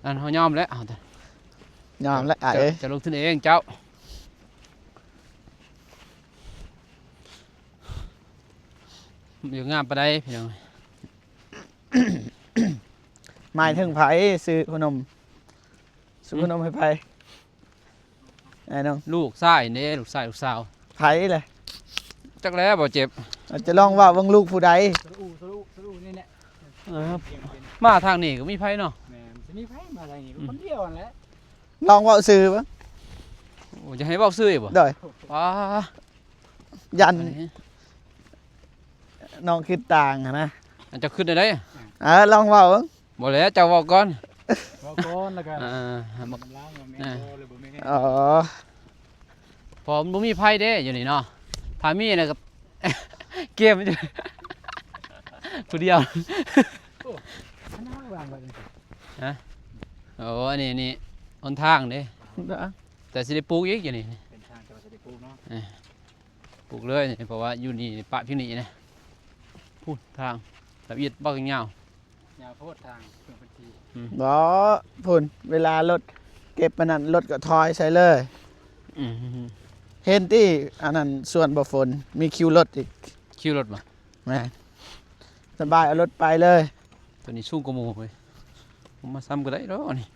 ອັນເຮົາຍອມແຫຼະ ເຮົາ ຍອມແຫຼະ ອ້າຍເອີຍ. ເຈົ້າ ເຈົ້າລົງທຶນເອງເຈົ້າ. ຢູ່ງາມປານໃດພີ່ນ້ອງ? ໝາຍເຖິງໃຜ? ຊື້ຂະໜົມ ຊື້ຂະໜົມໃຫ້ໃຜ? ອ້າຍນ້ອງ ລູກຊາຍເດ້ ລູກຊາຍ ລູກສາວ. ໃຜລະ? ຈັກແລ້ວ ບໍ່ເຈັບ. ອາດຈະລອງເວົ້າເບິ່ງລູກຜູ້ໃດ? ສະອູ ສະອູ ສະອູນີ້ແຫຼະ. ເອີ ມາທາງນີ້ກໍມີໃຜເນາະ? ແມ່ນ ຊິມີໃຜມາທາງນີ້ ອືມ ຄົນດຽວຫັ້ນແຫຼະ. ລອງເວົ້າຊື່ເບິ່ງ. ໂອ້ ຢາກໃຫ້ເວົ້າຊື່ອີກບໍ່? ໂດຍ ວ້າ ຢ້ານ ອັນນີ້ ນ້ອງຄິດຕ່າງຫັ້ນນະ. ອັນເຈົ້າຄິດແນວໃດ? ເອີ ລອງເວົ້າເບິ່ງ. ບໍ່ແຫຼະ ເຈົ້າເວົ້າກ່ອນ ເວົ້າກ່ອນແລ້ວກໍ ອ່າ ມັນລ້າງວ່າແມ່ນ ອ່າ ບໍ່ ຫຼືບໍ່ແມ່ນ. ອໍ ເອີ ເພາະມັນບໍ່ມີໃຜເດ້ຢູ່ນີ້ເນາະ ຖ້າມີນະກໍເກມຢູ່ ຜູ້ດຽວ ໂອ້ ອັນນັ້ນວາງໄວ້ຈັ່ງຊີ້ ຮະ ໂອ້ ອັນນີ້ ນີ້ຫົນທາງເດ້ ແຕ່ຊິໄດ້ປູກອີກຢູ່ນີ້ ເປັນທາງ ແຕ່ວ່າຊິໄດ້ປູກເນາະ ເອີ ປູກເລີຍ ເພາະວ່າຢູ່ນີ້ປະພຽງນີ້ນະ ພຸ້ນທາງ ລະອຽດບັກຍາວ ຍາວໂພດທາງເພິ່ນທີ່ ອືມ ບໍ່ ພຸ້ນ ເວລາລົດເກັບອັນນັ້ນ ລົດກໍຖອຍໃສ່ເລີຍ ອືມ ເຫັນຕິ ອັນນັ້ນສວນບໍ່ຝົນ ມີຄິວລົດອີກ ຄິວລົດບໍ່? ແມ່ນ ສະບາຍ ເອົາລົດໄປເລີຍ ໂຕນີ້ສູງກວ່າໝູ່ເວີຍ ມາຊ້ຳກໍໄດ້ດອກນີ້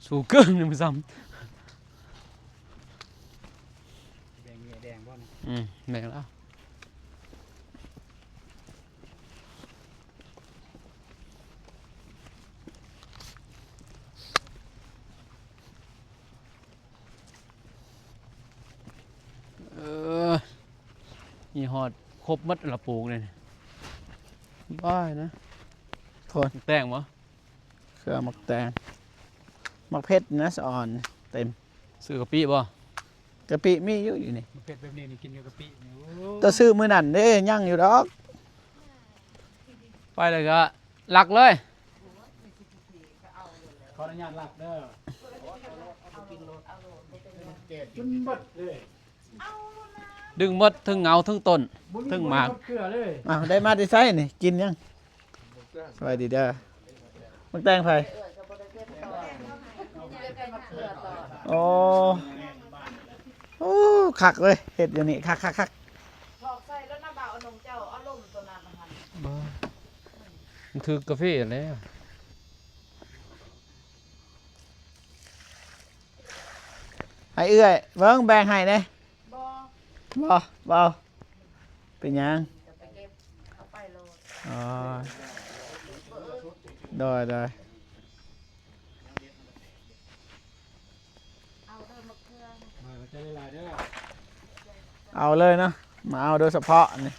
ສູງເກີນ ມາຊ້ຳ ແບ່ງເຫຍື່ອແດງບໍ່ນີ້? ອືມ ແບ່ງແລ້ວ ເອີ ມີຮອດຄົບໝົດລະປູກນີ້ ສະບາຍນະ ໂພດ ແຕງບໍ່? ເຄືອໝາກແຕງ ໝາກເຜັດນະ ສະອອນ ເຕັມ ຊື້ກະປິບໍ່? ກະປິມີຢູ່ ຢູ່ນີ້ ໝາກເຜັດແບບນີ້ນີ້ກິນກັບກະປິນີ້ ໂອ້ ແຕ່ຊື້ມື້ນັ້ນເດ້ ຍັງຢູ່ດອກ ໄປແລ້ວກໍລັກເລີຍ ຂໍອະນຸຍາດລັກເດີ ກິນເບິດເລີຍ ດຶງໝົດ ເທິງເຫງົາ ເທິງຕົ້ນ ເທິງໝາກ ບໍ່ມີໝົດເຄືອເລີຍ ອ້າວ ໄດ້ມາແຕ່ໃສນີ້ ກິນຫຍັງ? ສະບາຍດີເດີ ໝາກແຕງໃຜ? ໂອ້ ໂອ້ ຄັກເວີຍ ເຮັດຢູ່ນີ້ ຄັກໆໆ ຖອກໃສ່ແລ້ວນະ ບ່າວອານົງເຈົ້າ ອາລົມຕົວນັ້ນຫັ້ນ ບໍ່ ມັນຖືກກາເຟແລ້ວ ໃຫ້ເອື້ອຍເບິ່ງ ແບ່ງໃຫ້ແດ່ ບໍ່ ບໍ່ ບໍ່ເອົາ ເປັນຫຍັງ? ອໍ ໂດຍ ໂດຍ ເອົາເລີຍເນາະ ມາເອົາໂດຍສະເພາະນີ້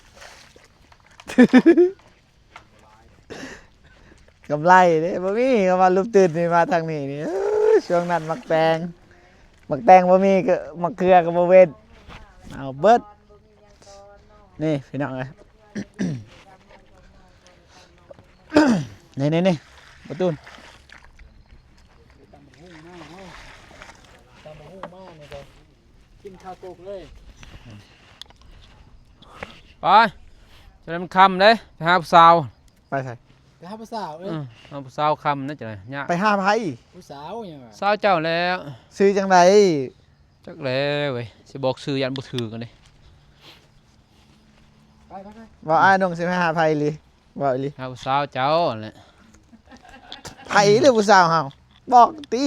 ກຳໄລເດ້ ບໍ່ມີ ຄຳວ່າລຸບຕື່ນນີ້ ມາທາງນີ້ນີ້ ເອີ ຊ່ວງນັ້ນໝາກແຕງ ໝາກແຕງບໍ່ມີ ກໍໝາກເຂືອກໍບໍ່ເວັ້ນ ເອົາເບິດ ນີ້ພີ່ນ້ອງເອີຍ ນີ້ໆໆ ປະຕູນ ຕຳບັກຫຸ່ງມາເນາະ ຕຳບັກຫຸ່ງມານີ້ກໍກິນຄາກົກເລີຍ ໄປ ຈະໄດ້ມັນຄ່ຳເດ້ ໄປຫາຜູ້ສາວ ໄປໃສ? ໄປຫາຜູ້ສາວເອີຍ ເອີ ຫາຜູ້ສາວຄ່ຳນະ ຈະໄດ້ຍາກ ໄປຫາໃຜ? ຜູ້ສາວຫຍັງວະ ສາວເຈົ້າແລ້ວ ຊື່ຈັ່ງໃດ? ຈັກແລ້ວເວີຍ ຊິບອກຊື່ຢ້ານບໍ່ຖືກກັນເດ້ ໄປໆໆ ເວົ້າອ້າຍນ້ອງຊິໄປຫາໃຜອີ່ຫຼີ? ເວົ້າອີ່ຫຼີ ຫາຜູ້ສາວເຈົ້າຫັ້ນແຫຼະ ໃຜເລີຍຜູ້ສາວເຮົາ ບອກຕິ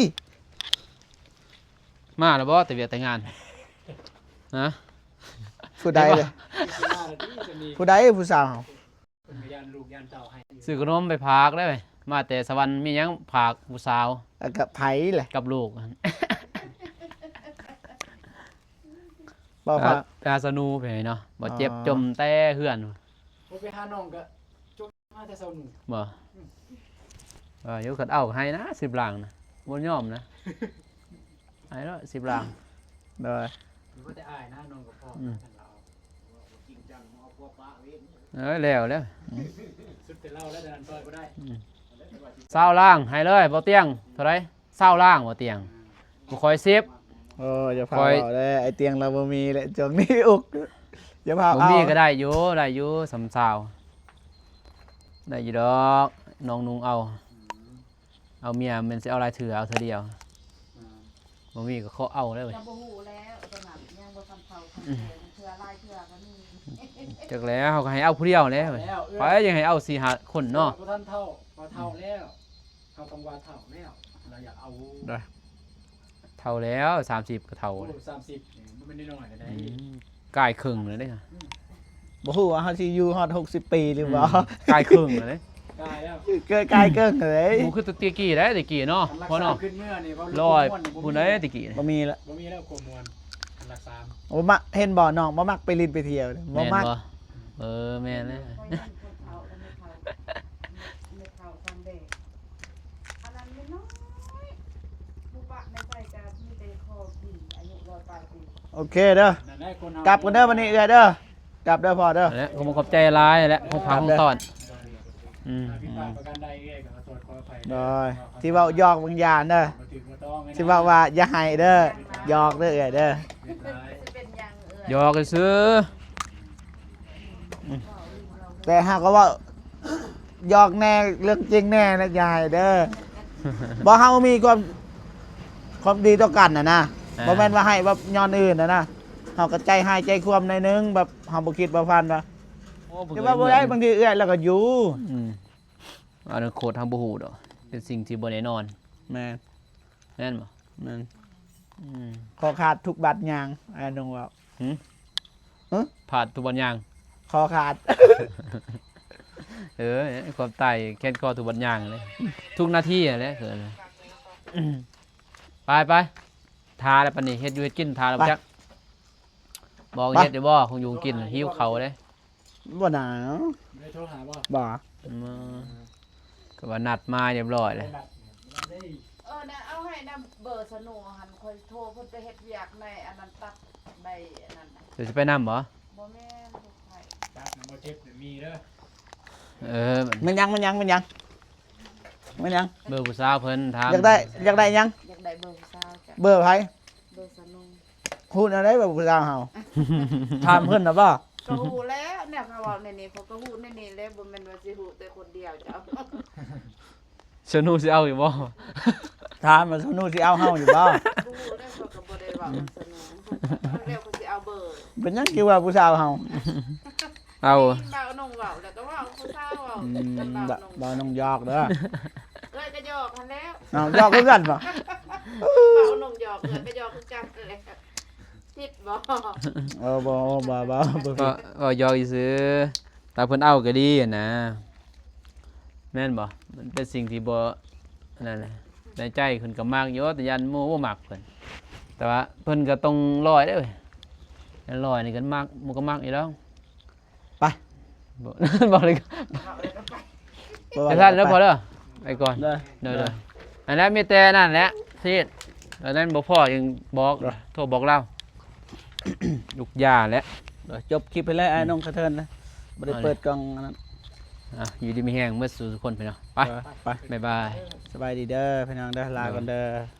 ມາແລ້ວບໍ່ແຕ່ວຽກແຕ່ງານ ຮະ ຜູ້ໃດເລີຍ ຜູ້ໃດຜູ້ສາວເຮົາ? ເພິ່ນກໍຢ້ານລູກຢ້ານເຕົ້າໃຫ້ ຊື້ຂະໜົມໄປຝາກໄດ້ ມາແຕ່ສະຫວັນ ມີຫຍັງຝາກຜູ້ສາວ ແລ້ວກໍໃຜແຫຼະ ກັບລູກຫັ້ນ ບໍ່ຝາກ ໄປຫາສາວໜູໄປເນາະ ບໍ່ເຈັບ ອໍ ຈົ່ມແຕ່ເຮືອນ ບໍ່ໄປຫານ້ອງກໍ ມາແຕ່ເຊົ້າໜູ ບໍ່ ອືມ ວ່າຢູ່ ຄັນເອົາໃຫ້ນະ ສິບລ້ານນະ ບໍ່ຍອມນະ ໃຫ້ໂລດ ສິບລ້ານ ໂດຍ ບໍ່ໄດ້ອາຍນະ ນ້ອງກໍພໍ ອືມ ເອີ ແລ້ວແລ້ວ ອືມ ສຸດແຕ່ເລົ່າແລ້ວ ແຕ່ນັ້ນຕໍ່ບໍ່ໄດ້ ອືມ ຊາວລ້ານ ໃຫ້ເລີຍ ບໍ່ຕຽງ ເທົ່າໃດ? ຊາວລ້ານບໍ່ຕຽງ ບໍ່ຄ່ອຍສິບ ໂອ້ ຢ່າພາເວົ້າເດີ ໄອ້ຕຽງລາວບໍ່ມີແຫຼະ ຊ່ວງນີ້ອຸກ ຢ່າພາເອົາ ບໍ່ມີກໍໄດ້ຢູ່ ໄດ້ຢູ່ ສຳຊາວ ໄດ້ຢູ່ດອກ ນ້ອງນຸ່ງເອົາ ເອົາເມຍແມ່ນຊິເອົາຫຼາຍເທື່ອ ເອົາເທື່ອດຽວ ບໍ່ມີກໍຂໍເອົາແລ້ວ ກໍບໍ່ຮູ້ແລ້ວ ຕອນນັ້ນຍັງບໍ່ທັນເຖົ້າທັນແກ່ ເທື່ອຫຼາຍເທື່ອກໍມີ ຈັກແລ້ວ ເຮົາກໍໃຫ້ເອົາຜູ້ດຽວແລ້ວ ໄປຍັງໃຫ້ເອົາສີ່ຫ້າຄົນເນາະ ບໍ່ທັນເຖົ້າ ບໍ່ເຖົ້າແລ້ວ ເຮົາຕ້ອງວ່າເຖົ້າແລ້ວ ລາວຢາກເອົາ ໄດ້ ເຖົ້າແລ້ວ ສາມສິບກໍເຖົ້າ ໂອ້ ສາມສິບນີ້ມັນບໍ່ແມ່ນນ້ອຍໆເດ້ ອືມ ກາຍເຄິ່ງແລ້ວເດ້ ອືມ ບໍ່ຮູ້ວ່າເຮົາຊິຢູ່ຮອດຫົກສິບປີຫຼືບໍ່ ອືມ ກາຍເຄິ່ງແລ້ວເດ້ ກາຍແລ້ວ ເກີດກາຍເຄິ່ງເລີຍ ບໍ່ຄືແຕ່ກີ້ໄດ໋ ແຕ່ກີ້ເນາະ ຄັນລັກສາມຂຶ້ນເມືອນີ້ ເວົ້າເລື່ອງຄວາມມ່ວນນີ້ ບໍ່ມີແລ້ວ ບໍ່ມີລະ ບໍ່ມີແລ້ວຄວາມມ່ວນ ຄັນລັກສາມ ບໍ່ມັກ ເຫັນບໍ່ ນ້ອງບໍ່ມັກໄປຫຼິ້ນໄປທ່ຽວ ບໍ່ມັກ ແມ່ນບໍ່? ເອີ ແມ່ນແລ້ວ ອັນນັ້ນແມ່ນ້ອຍ ຜູ້ປະໃນໃຈກະມີແຕ່ຂໍກິນ ອາຍຸຮ້ອຍປາຍປີ ໂອ ໂອເຄເດີ ກັບກັນເດີບັດນີ້ເອື້ອຍເດີ ກັບເດີພໍ່ເດີ ແລະ ຂອບໃຈຫຼາຍແຫຼະ ຂອງຝາກຂອງຕ້ອນ ອືມ ໂດຍ ທີ່ເວົ້າຢອກບາງຢ່າງເດີ ທີ່ເວົ້າວ່າຢ່າໃຫ້ເດີ ຢອກເດີເອື້ອຍເດີ ຢອກຊື່ ແຕ່ເຮົາກໍເວົ້າຢອກແດ່ ເລື່ອງຈິງແດ່ນະ ຢ່າໃຫ້ເດີ ບໍ່ ເຮົາມີຄວາມ ຄວາມດີຕໍ່ກັນນະນະ ອ່າ ບໍ່ແມ່ນວ່າໃຫ້ແບບຍ້ອນອື່ນນະນະ ເຮົາກໍໃຈຮ້າຍໃຈຄວາມໜ້ອຍໜຶ່ງ ແບບເຮົາບໍ່ຄິດບໍ່ຝັນວ່າ ໂອ້ ເພິ່ນ ແຕ່ວ່າບໍ່ໄດ້ ບາງທີເອື້ອຍລາວກໍຢູ່ ອືມ ອະນາຄົດເຮົາບໍ່ຮູ້ດອກ ເປັນສິ່ງທີ່ບໍ່ແນ່ນອນ ແມ່ນ ແມ່ນບໍ່? ແມ່ນ ອືມ ຂໍຂາດທຸກບາດຍ່າງ ອ້າຍໜຸ່ງເວົ້າ ຫື? ຫື? ຂາດທຸກບາດຍ່າງ ຂໍຂາດ ເອີ ຄວາມຕາຍແຂນຄໍທຸກບາດຍ່າງເລີຍ ທຸກນາທີຫັ້ນແຫຼະ ເອີ ໄປໆ ຖ້າແລ້ວປານນີ້ ເຮັດຢູ່ເຮັດກິນຖ້າແລ້ວ ໄປ ຈັກ ບໍ່ ເຮັດຢູ່ບໍ່ ຂອງຢູ່ຂອງກິນ ຫິວເຂົ້າເດ້. ບໍ່ນາ ໄດ້ໂທຫາບໍ່? ບໍ່ ອືມ ກໍວ່ານັດມາຮຽບຮ້ອຍແລ້ວ ເອີ ນະ ເອົາໃຫ້ນຳເບີສະໂນຫັ້ນ ຂ້ອຍໂທເພິ່ນໄປເຮັດວຽກໃນອັນນັ້ນ ຕັດໃບອັນນັ້ນນະ ເຈົ້າຊິໄປນຳບໍ່? ບໍ່ແມ່ນ ລູກໃຜ ຕັດນຳບໍ່ເຈັບນະ ມີເດີ ເອີ ແມ່ນຫຍັງ ແມ່ນຫຍັງ ແມ່ນຫຍັງ ແມ່ນຫຍັງ? ເບີຜູ້ສາວເພິ່ນຖາມ ຢາກໄດ້ ຢາກໄດ້ຫຍັງ? ຢາກໄດ້ເບີຜູ້ສາວຈ້ະ ເບີໃຜ? ເບີສະໂນ ຮູ້ແນວໃດວ່າຜູ້ສາວເຮົາ? ຖາມເພິ່ນນະບໍ່? ກໍຮູ້ແລ້ວ ແນວເຂົາເວົ້າແນວນີ້ ຂ້ອຍກໍຮູ້ແນວນີ້ແຫຼະ ບໍ່ແມ່ນວ່າຊິຮູ້ແຕ່ຄົນດຽວເຈົ້າ. ສະໜູຊິເອົາຢູ່ບໍ່? ຖາມວ່າສະໜູຊິເອົາເຮົາຢູ່ບໍ່? ບໍ່ຮູ້ແລ້ວ ຂ້ອຍກໍບໍ່ໄດ້ເວົ້ານຳສະໜູ ແລ້ວຂ້ອຍຊິເອົາເບີ. ເປັນຫຍັງຄືວ່າຜູ້ສາວເຮົາ? ເອົາ ໄດ້ຍິນບ່າວນົງເວົ້າ ແລ້ວກໍເວົ້າ ຜູ້ສາວເວົ້າ ອືມ ບ່າວນົງ ບ່າວນົງຫຍອກເດີ ເອື້ອຍກໍຫຍອກຫັ້ນແຫຼະ. ອ້າວ ຫຍອກຄືກັນບໍ່? ບ່າວນົງຫຍອກ ເອື້ອຍກໍຫຍອກຄືກັນແຫຼະ. ຜິດບໍ່? ເອີ ບໍ່ ບໍ່ ບໍ່ ບໍ່ ບໍ່ຜິດ ເວົ້າ ເວົ້າຫຍອກຊື່ໆ ຖ້າເພິ່ນເອົາກໍດີຫັ້ນນະ ແມ່ນບໍ່? ມັນເປັນສິ່ງທີ່ບໍ່ ອັນນັ້ນແຫຼະ ໃນໃຈເພິ່ນກໍມັກຢູ່ ແຕ່ຢ້ານໝູ່ບໍ່ມັກເພິ່ນ ແຕ່ວ່າເພິ່ນກໍຕ້ອງລອຍເດ້ເວີຍ ລອຍນີ້ກໍມັກ ໝູ່ກໍມັກຢູ່ແລ້ວ. ໄປ ບໍ່ ບໍ່ເລີຍ ເວົ້າແລ້ວກໍໄປ ບໍ່ ຈັ່ງຊັ້ນເດີ ເວົ້າແລ້ວກໍໄປ ພໍເດີ ໄປກ່ອນ ເດີ ເດີ ເດີ ເດີ ອັນນັ້ນມີແຕ່ນັ້ນແຫຼະ ຊີດ ອັນນັ້ນບໍ່ພໍຈຶ່ງບອກ ເດີ ໂທບອກລາວ ລູກຢ່າແຫຼະ ເດີ ຈົບຄລິບໃຫ້ເລີຍ ອ້າຍນ້ອງສະເທີນນະ ບໍ່ໄດ້ເປີດກ້ອງອັນນັ້ນ ອ່ະ ຢູ່ດີມີແຮງໝົດສູ່ທຸກຄົນພີ່ນ້ອງ ໄປ ເດີ ໄປ ບາຍບາຍ ສະບາຍດີເດີພີ່ນ້ອງເດີ ລາກ່ອນເດີ.